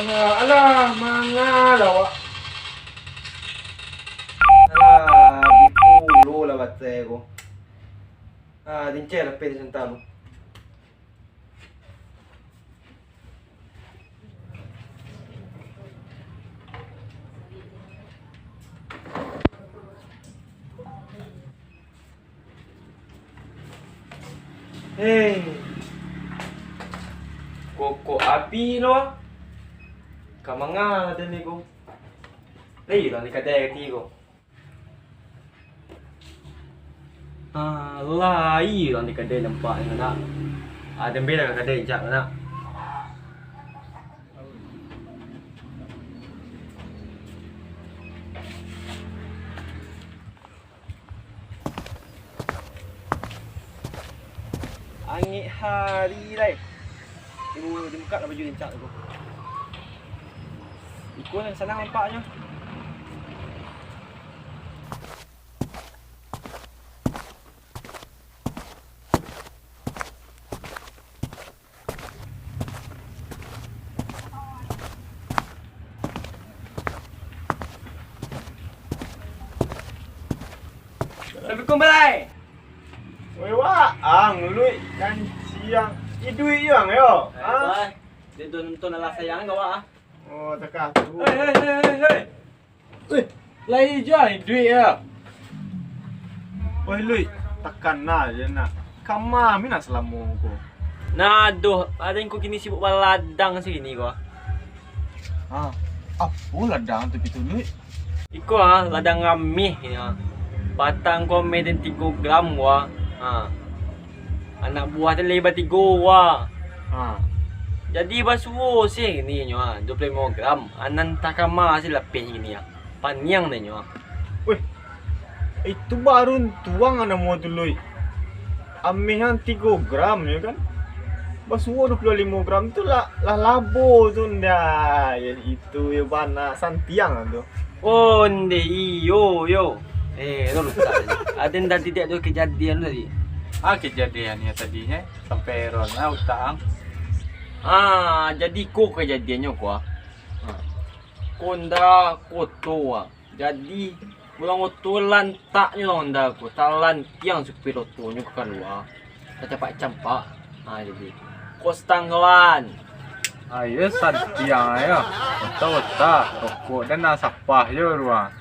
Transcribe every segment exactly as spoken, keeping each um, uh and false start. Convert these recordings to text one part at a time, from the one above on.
Alah, alah, mangalah awak. Alah, abih pulo lah batai ko. Ah, dincai lah peh di santa tu. Hei. Kokok api lo. Ka manga tadi ko. Lai lah di kadai kati ko. Ah, lai urang di kadai nampak ni, nak. Ah, dembel lah ka kadai jak, nak. Angek hari lai. Ibu, dia buka lah baju rincak tu. Ikut lah, sanang nampaknyo. Assalamualaikum, Balai. Woi, Wak, ang, Luik, nan siang. Iduik yo, ang, yo? Eh, ah. Balai. Dia tu nonton alah sayang ka awak, ah. Oh, takah tu. Hei, hei, hei, hei, hei. Weh, lai juo duit yo. Weh, Lui, takana je nak. Kama mi nak salamo ko? Nah, doh, aden ko kini sibuk baladang sakini ko. Ah, apo ladang tu kitu, Lui? Iko ah, ladang rameh ni ah. Batang ko ameh den tigo gram ko ah. Ha. Anak buah tu lai batigo wa. Ha. Jadi basuo se kini nyo, ha, duo puluah limo gram. Anan takama se lapeh kini, ha. Paniang deh nyo, ha. Weh, itu baruntuang namo tu, Lui. Ameh an tigo gram, yo kan? Basuo duo puluah limo gram tu lah, lah labo tu, ndak. Yo, itu yo bana santiang tu. Onde iyo yo. Eh, lo lupa. Aden tadi dak tu kejadian tadi. Ah, kejadiannyo tadinyo sampai error nah utak ang. Ah, jadi ko kejadiannyo ko ah. Ah. Honda koto ah. Jadi, pulang oto lantaknyo Honda ko, talantiang supir otonyo ka kalua. Tacapak campak. Ha, jadi. Kos tanggalan. Ayo santiang ayo. Ota-ota, rokok den lah sapah jo ruang.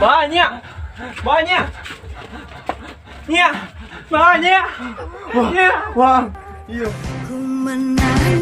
Banyak! Banyak! Nyak! Banyak! Wah, nyak! Wah, iyo. Ku menangis.